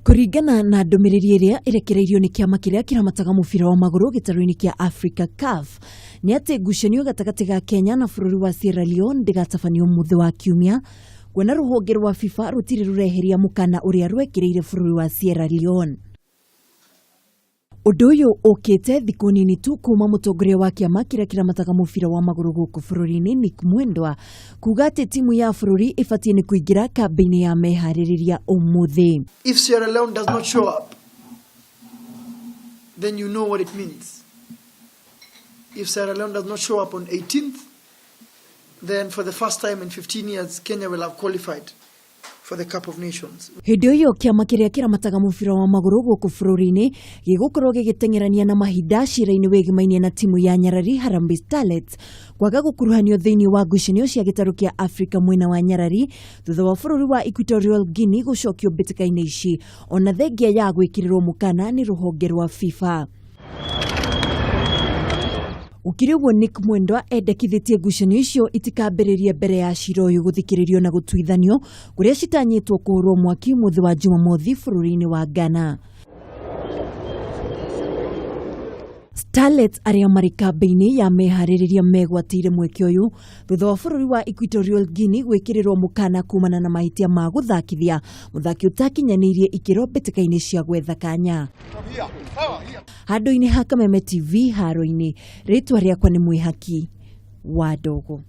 Kũringana na ndũmĩrĩri ĩrĩa ĩrekereirio nĩ kĩama kĩrĩa kĩramataga mũbira wa magũrũ gĩtarũ-inĩ kĩa Africa CAF nĩ atĩ ngucanio gatagatĩ ga Kenya na bũrũri wa Sierra Leone ndĩgatabanio mũthĩ wa Kiumia kuona rũhonge rwa FIFA rũtirĩ rũreheria mũkana ũrĩa rwekĩrĩire bũrũri wa Sierra Leone. Ũndũ ũyũ ũkĩte thikũ nini tu kuma mũtongoria wa kĩama kĩrĩa kĩramataga mũbira wa magũrũ gũkũ bũrũri-inĩ Nick Mwendwa kuga atĩ timu ya bũrũri ĩbatiĩ nĩ kũingĩra kambĩ-inĩ ya meharĩrĩria ũmũthĩ. If Sierra Leone does not show up, then you know what it means. If Sierra Leone does not show up on 18th, then for the first time in 15 years, Kenya will have qualified for the Cup of Nations. Hĩndĩ ĩyo kĩama kĩrĩa kĩramataga mũbira wa magũrũ gũkũ bũrũri-inĩ gĩgũkorwo gĩgĩteng'erania na mahinda cira-inĩ wĩgĩmainie na timu ya Nyarari Harambee Starlets kwaga gũkuruhanio thĩinĩ wa ngucanio cia gĩtarũ kĩa Afrika mwena wa Nyarari thutha wa bũrũri wa Equatorial Guinea gũcokio mbĩtĩka-inĩ ici ona thengia ya gwĩkĩrĩrwo mũkana nĩ rũhonge rwa FIFA. Gũkĩrĩ ũguo Nick Mwendwa endekithĩtie ngucanio icio itikambĩrĩrie mbere ya cira ũyũ gũthikĩrĩrio na gũtuithanio kũrĩa citanyĩtwo kũhũrwo mwaki mũthĩ wa Jumamothi bũrũri-inĩ wa Ghana. Starlets arĩa marĩ kambĩ-inĩ ya meharĩrĩria megwatĩire mweke ũyũ thutha wa bũrũri wa Equatorial Guinea gwĩkĩrĩrwo mũkana kumana na mahĩtia ma gũthakithia mũthaki ũtakinyanĩirie ikĩro mbĩtĩka-inĩ cia gwetha kanya. Handũ-inĩ ha Kameme TV haro-inĩ, rĩtwa rĩakwa nĩ Mwĩhaki wa Ndogo.